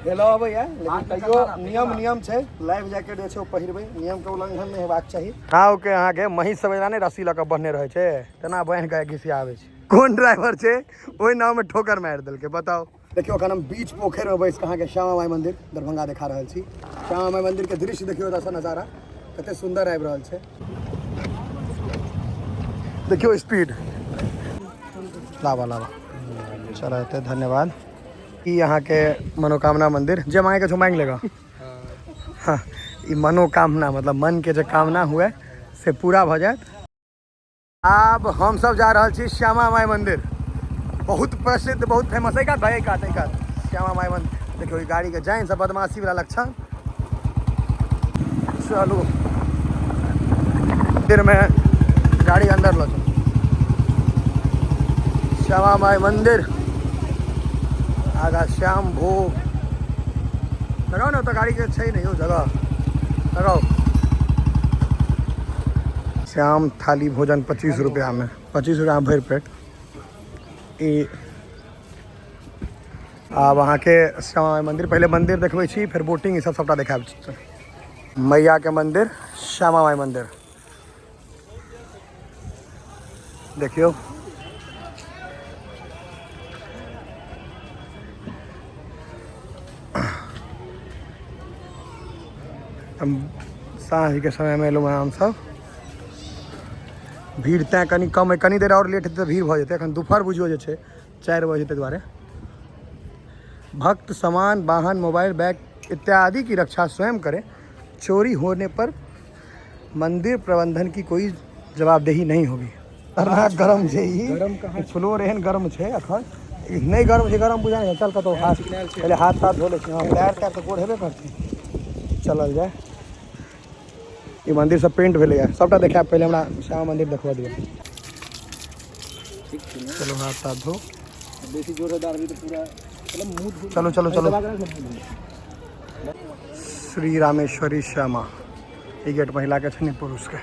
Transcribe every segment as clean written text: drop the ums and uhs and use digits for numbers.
हेलऽ अबैया, लेकिन तैयो नियम नियम छै। लाइफ जैकेट जे छै ओ पहिरबै, नियमके उल्लंघन नहि हेबाक चाही। नावके अहाँके महींस सब एना नहि रस्सी लऽ कऽ बन्हने रहै छै, तेना बान्हि कऽ घिसियाबै छै। कोन ड्राइवर छै ओहि नावमे ठोकर मारि देलकै, बताउ। देखियौ, अखन हम बीच पोखरिमे बैस कऽ अहाँके श्यामा माइ मंदिर दरभंगा देखा रहल छी। श्यामा माइ मंदिरके दृश्य देखियौ, एतऽसँ नजारा कते सुन्दर आबि रहल छै। देखियौ स्पीड। लाबा लाबा, चल एते, धन्यवाद। ई अहाँके मनोकामना मंदिर, जे मांगे के छौ मांगि लेगा। हाँ, ई मनोकामना मतलब मन के जे कामना हुए से पूरा भऽ जायत। आब हम सब जा रहल छी श्यामा माई मंदिर, बहुत प्रसिद्ध, बहुत फेमस। एहि कात भाई, एहि कात, एहि कात श्यामा माई मंदिर। देखियौ ई गाड़ी के जाइन से बदमाशी वाला लक्षण। चलू, मंदिर में गाड़ी अंदर लो। चलो, श्यामा माई मंदिर आगा श्याम भोग लगाओ ने। तो गाड़ी के छै नहीं हो जगह, लगाओ। श्याम थाली भोजन 25 रुपया में, 25 रुपया में भरि पेट। ई आब अहाँके श्यामा माई मंदिर, पहिले मंदिर देखबै छी, फेर बोटिंग ई सब सबटा देखायब। मैया के मंदिर, श्यामा माई मंदिर देखियौ। हम साँझके समयमे एलहुँ हँ हमसब, भीड़ तैँ कनि कम अइ। कनि देर आओर लेट हेतै तऽ भीड़ भऽ जेतै। एखन दुपहर बुझियौ जे छै 4 बजे, ताहि दुआरे। भक्त सामान, वाहन, मोबाइल, बैग इत्यादि की रक्षा स्वयं करें। चोरी होने पर मंदिर प्रबंधन की कोई जवाबदेही नहीं होगी। खतरनाक गरम छै ई। गरम कहाँ? फ्लोर एहन गरम छै अखन। नहि गरम छै, गरम बुझा नहि। चल कतौ, हाथ पहिले हाथ ताथ धो लै छी। हँ, पैर तैर तऽ गोर हेबे करतै। चलल जाय। ई मंदिर सब पेंट भेलैया, सबटा देखायब। पहिले हमरा श्यामा मंदिर देखबऽ दिअ। चलो, हाथ ताथ धो। बेसी जोर से डालबी तऽ पूरा मतलब मुँह धो। चलो चलो चलो। दबा के राख ने, मुँह धो। श्री रामेश्वरी श्यामा। ई गेट महिलाके छै ने पुरुषके,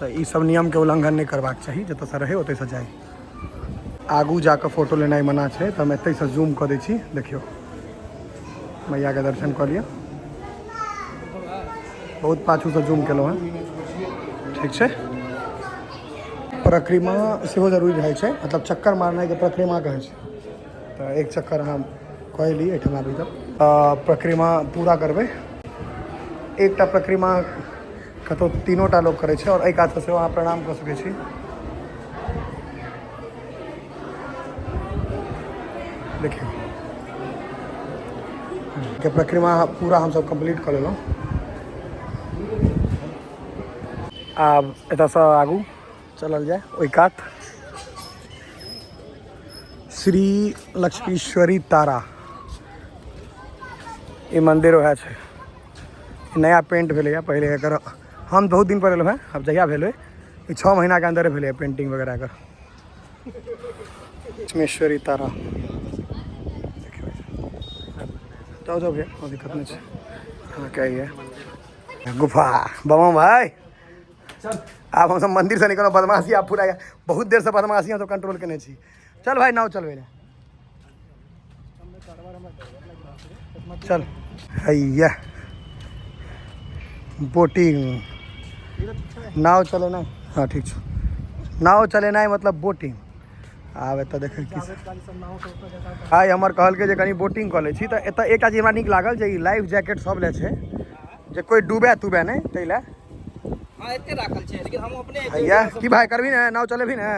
तऽ ई सब नियमके उल्लंघन नहि करबाक चाही। जतऽसँ रहै ओतहिसँ जाइ। आगू जाकऽ फोटो लेनाइ मना छै, तऽ हम एतहिसँ जूम कऽ दै छी। देखियौ, मैयाके दर्शन कऽ लिअ। बहुत पाछूसँ जूम केलहुँ हँ, ठीक छै। परिक्रमा सेहो जरूरी रहै छै, मतलब चक्कर मारनाइके परिक्रमा कहै छै। तऽ एक चक्कर अहाँ कऽ ली एहिठाम आबि कऽ, परिक्रमा पूरा करबै। एकटा परिक्रमा कतहु तीनो टा लोक करै छै। आओर एहि कातसँ सेहो अहाँ प्रणाम कऽ सकै छी। देखियौ के परिक्रमा पूरा हमसब कम्प्लीट कऽ लेलहुँ। आब एतऽसँ आगू चलल जाय ओहि कात। श्री लक्ष्मीश्वरी तारा, ई मंदिर वएह छै। नया पेंट भेलैए, पहिले एकर हम बहुत दिन पर एलहुँ हेँ। आब जहिया भेलै, ई 6 महीनाके अन्दरे भेलैए पेंटिंग वगैरह एकर। लक्ष्मीश्वरी तारा। देखियौ, जाओ जाओ भैया, कोनो दिक्कत नहि छै अहाँके। आइए गुफा बम भाई। आब हमसब मंदिर से निकलो। बदमाशी आब पूरा, बहुत देर से बदमाशी हमसब कंट्रोल केने छी। चल भाई, नाव चलबै ले चल। हैया बोटिंग, नाव चलेनाइ। हाँ, ठीक छौ। नाव चलेनाइ मतलब बोटिंग। आब एतऽ देखै की आइ हमर कहलकै जे कनि बोटिंग कऽ लै छी। तऽ एतऽ एकटा चीज हमरा नीक लागल जे ई लाइफ जैकेट सब लए छै, जे कोइ डूबे तुबे नहि, ताहि लए। हाँ, एते राखल छै, लेकिन हम अपने हैया की भाई, करबी ने नाव चलेबी ने?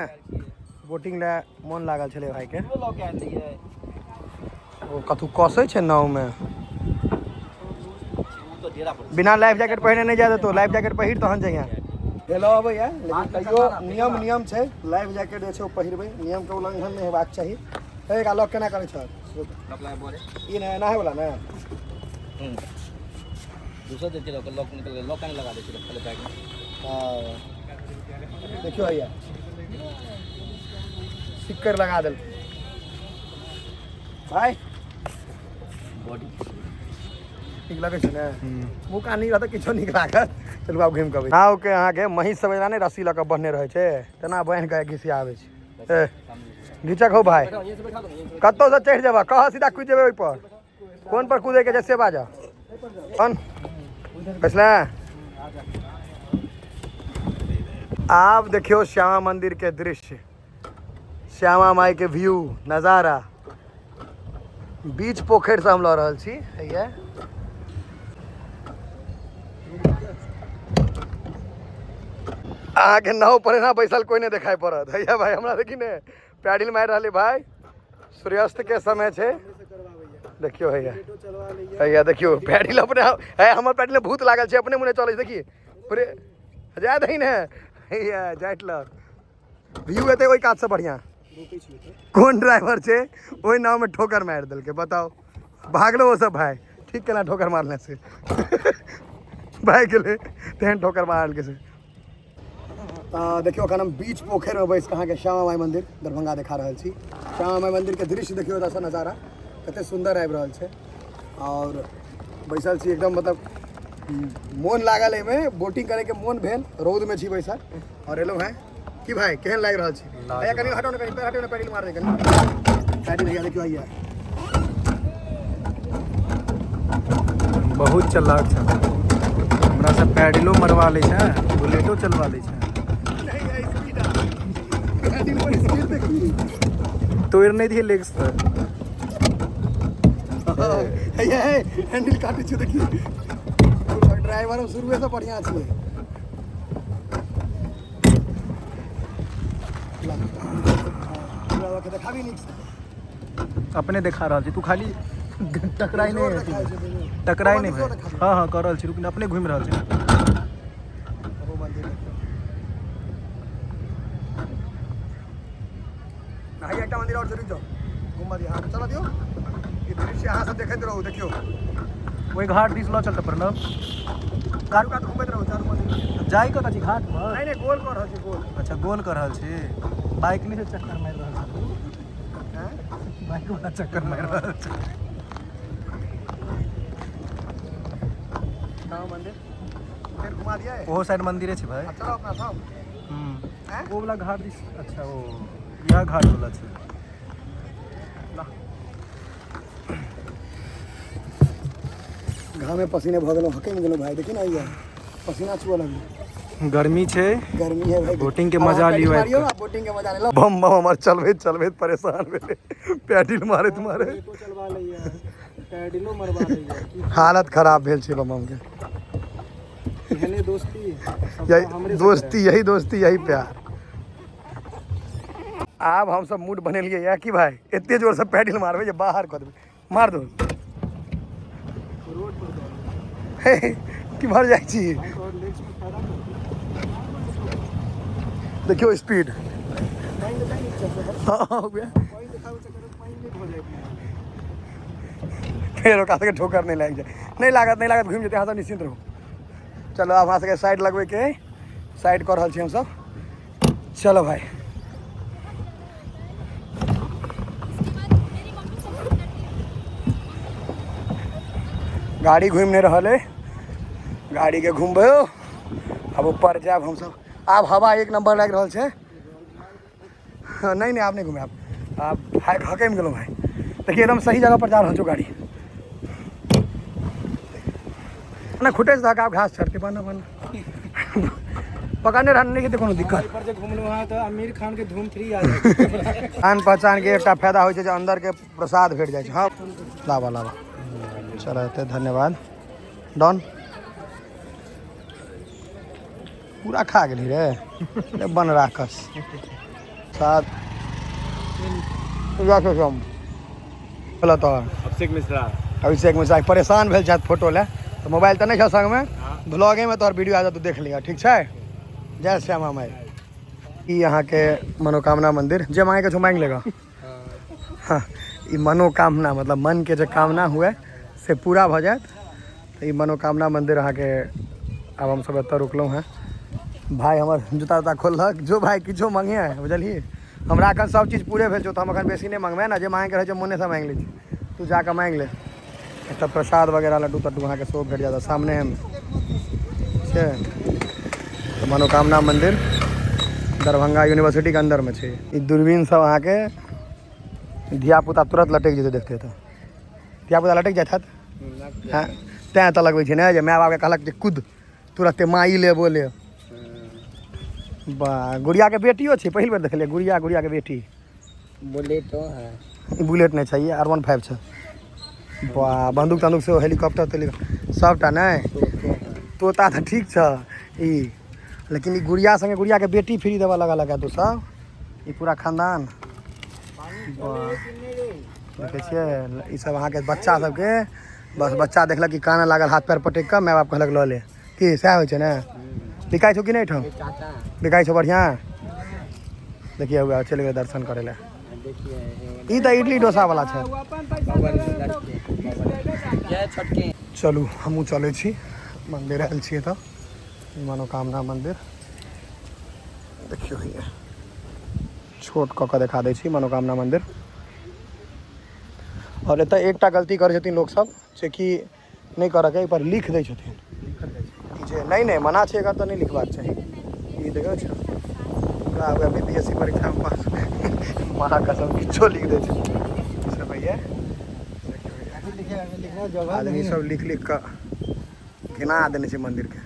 बोटिंग लए मोन लागल छलै भाईके। लऽ के आयल रहियै। ओ कथू कसै छै नावमे। ओ तऽ डेरा पर। बिना लाइफ जैकेट पहिरने नहि जाय देतौ। लाइफ जैकेट पहिर तहन जइहे। हेलऽ अबैया, लेकिन तैयो नियम नियम छै। लाइफ जैकेट जे छै ओ पहिरबै, नियमके उल्लंघन नहि हेबाक चाही। हे, एकरा लॉक केना करै छह? ई नहि एना होय वला ने। दोसर देते लॉक, लॉक निकल गेल। लॉक नहीं लगा दे छै खाली बैग में। हाँ, देखियौ, हैया सिक्कर लगा देल भाई। बॉडी नीक लगै छै ने? मुँह कान नीक रहत, किछो नीक लागत। चलू, आब घुमि कऽ अबै। नावके अहाँके महींस सब एना नहि रस्सी लऽ कऽ बन्हने रहै छै, तेना बान्हि कऽ घिसियाबै छै। ए घिचक हौ भाई। यहीं से बैठा दो, यहीं से। कतौ से चढ़ि जेबह कह, सीधा कुदि जेबै ओहिपर। कोन पर कूदे के छै से बाजऽ। कोन बैसले? आब देखियौ श्यामा मंदिर के दृश्य, श्यामा माई के व्यू, नजारा। बीच पोखरि से हम लऽ रहल छी। हैया अहाँके नाव पर एना बैसल कोई नहि देखाइ पड़त। हैया भाई हमरा देखी ने पैडिल मारि रहल भाई। सूर्यास्त के समय छै, देखियौ हैया हैया देखियौ पैडिल अपने है। हमर पैडिल में भूत लागल छै, अपने मुने चलै छै। देखिए पूरे जाय दही ने हैया जाइत लग व्यू एतै ओहि कात से बढ़िया। कोन ड्राइवर छै ओहि नाव में ठोकर मारि देलकै, बताओ। भागलो ओ सब भाई, ठीक केना ठोकर मारने से भागि गेलै, तेहन ठोकर मारलकै से। देखियौ अखन हम बीच पोखरिमे बैस कऽ अहाँके श्यामा माइ मंदिर दरभंगा देखा रहल छी। श्यामा माइ मंदिर के दृश्य देखियौ, ओतऽसँ नजारा कते सुन्दर आबि रहल छै। और बैसल छी एकदम, मतलब मोन लागल एहिमे, बोटिंग करैके मोन भेल। रौदमे छी बैसल और एलहुँ हेँ। की भाई केहन लागि रहल छै? भैया कनि हटो ने, कनि पैर हटो ने, पैडिल मार दे कनि पैडिल। भैया देखियौ भैया बहुत चलाक छै, हमरा से पैडिलो मरवा लै छै, बुलेटो चलवा लै छै। पैडिल पर स्पीड देखी तोड़ि नहि दिए लेग से। हैया हे हैंडल काटै छै देखी। ड्राइवर हम शुरुए से बढ़िया छियै। देखाबी नीक से। अपने देखा रहल छी, तू खाली टकराइ जोर नहि, देखाइ छै, बेजोड़। टकराइ ओ नहि मंदिर भाई। सेहो। हँ हँ, कऽ रहल छी, रुक ने, अपने घुमि रहल छी। ओ मंदिर देखियौ। हैया एकटा मंदिर और छै, रुकि जाउ, घुमा दिअ। अहाँके चलऽ दियौ, ई दृश्य अहाँ सब देखैत रहू। देखियौ ओहि घाट दिस लऽ चलतै प्रणव। चारू कात घुमैत रहू, चारू मंदिर। जाइ कतऽ छी, घाट पर? नहि नहि, गोल कऽ रहल छी, गोल। अच्छा, गोल कऽ रहल छी। बाइक नहि से चक्कर मारि रहल छी। हैं? बाइक वाला चक्कर मारि रहल छै। श्यामा मंदिर फेर घुमा दियै। ओहो साइड मंदिरे छै भाई। आब चलो अपना सब। हैं? ओ वाला घाट दिस। अच्छा, ओ इएह घाट वाला छै। घामे पसीने भऽ गेलहुँ, हकमि गेलहुँ भाई। देखी ने हैया पसीना चुअ लगलै। गर्मी छै। गर्मी है भाई। बोटिंग के आब मजा अहाँ लियौ पैडिल आबि मारियौ, कऽ। आ बोटिंग के मजा ले लो। बम बम हमर चलबैत चलबैत परेशान भेलै पैडिल मारैत मारैत। चलवा लैया, पैडिलो मरवा लैया। हालत खराब भेल छै बम बम के। एहने दोस्ती। यही दोस्ती, यही दोस्ती, यही प्यार। आब हमसब मूड बनेलियै या कि भाई एते जोर से पैडिल मारबै जे बाहर कऽ देबै। मार दो। रोड पर हे, कि भर जाइ छी। देखियौ स्पीड। हँ, हो गया। फेर ओकरा सबके ठोकर नहि लागि जाय। नहि लागत, नहि लागत, घुमि जेतै। अहाँ सब निश्चिन्त रहू। चलो, आब अहाँ सबके साइड लगबैके अइ, साइड कऽ रहल छी हमसब। चलो भाई। गाड़ी घुमि नहि रहल अइ, गाड़ीके घुमबै। आब ऊपर जायब हमसब। आब हवा एक नंबर लागि रहल छै। नहि नहि, आब नहि घुमायब। आब भाई हकमि गेलहुँ भाई। देखिए एकदम सही जगह पर जा रहल छौ गाड़ी ना। खुटे से धक्का, घास छड़ते बना बना पकड़ने रहने के कोनो दिक्कत। पर जे घुमलहुँ हँ तऽ आमिर खान के धूम 3 आ जाय। आन पहचान के एकटा फायदा होइ छै जे अंदर के प्रसाद भेट जाइ छै। हँ, लाबा लाबा। चलो एते धन्यवाद। डन। पूरा खा गेली रे रे बन राकस सात बोला तो। अभिषेक मिश्रा। अभिषेक मिश्रा परेशान भेल छथि फोटो लए, तऽ मोबाइल तऽ नहि छौ संगमे। ब्लॉगे में तोहर वीडियो आ जात, तू देख लिह। ठीक छै, जय श्यामा माई। ई अहाँके मनोकामना मंदिर, जे मांगे के छौ मांगि लेगा। हाँ, ई मनोकामना मतलब मन के जे कामना हुए से पूरा भऽ जायत। तऽ ई मनोकामना मंदिर अहाँके। आब हमसब एतऽ रुकलहुँ हेँ। भाय हमर जूता उता खोललक। जो भाय किछो मंगे, बुझलिही, हमरा एखन सब चीज पूरे भेल छौ, तऽ हम एखन बेसी नहि मंगबै ने। जे मांगेके रहै छै मोनेसँ मांगि लै छी। तू जाकऽ मांगि ले। एतऽ प्रसाद वगैरह लड्डू तड्डू अहाँके सेहो भेट जायत सामनेमे छै। तऽ मनोकामना मंदिर दरभंगा यूनिवर्सिटीके अन्दरमे छै। ई दूरबीन सब अहाँके धियापुता तुरंत लटकि जेतै देखते। तऽ धियापुता लटकि जाइत हैत। हँ, तैँ एतऽ लगबै छै ने जे माय बापके कहलक जे कुद, तुरते माँ ई ले वो ले। वाह, गुड़ियाके बेटियो छै, पहिल बेर देखलियै गुड़िया, गुड़ियाके बेटी। बुलेटो है। ई बुलेट नहि छै, ई R15 छै। वाह, बंदूक तंदूक सेहो, हेलीकॉप्टर तेलीकॉप्टर सबटा। नहि, तोता तऽ ठीक छ ई, लेकिन ई गुड़िया संगे गुड़ियाके बेटी फ्री देबऽ लगल है। तू सब ई पूरा खानदान। वाह, देखै छियै ई सब अहाँके बच्चा सबके बस बच्चा देखलक कि कानऽ लागल, हाथ पैर पटकि कऽ माय बाप कहलक लऽ ले। की सएह होइ छै ने? बिकाइ छौ कि नहि एहिठाम? चाचा। बिकाइ छौ बढ़िआँ। देखिए, उएह चलि गेलै दर्शन करै लए। देखिए। ई तऽ इडली डोसा वाला छै। जय छोटकी। चलू, हमहूँ चलै छी। मन्दिर आयल छियै तऽ ई मनोकामना मन्दिर देखियौ। हैया छोट कऽ कऽ देखा दै छी मनोकामना मन्दिर। आओर एतऽ एकटा गलती करै छथिन लोकसभ, जे कि नहि करऽके, एहिपर लिख दै छथिन ई जे नहि नहि मना छै एकर, तऽ नहि लिखबाक चाही। ई देखियौ छै पूरा बीपीएससी परीक्षामे पास, महाकसम, किछो लिख दै छै ई सब। भैया, देखियौ भैया, आदमी सब लिख लिख कऽ घिना देने छै मन्दिरके।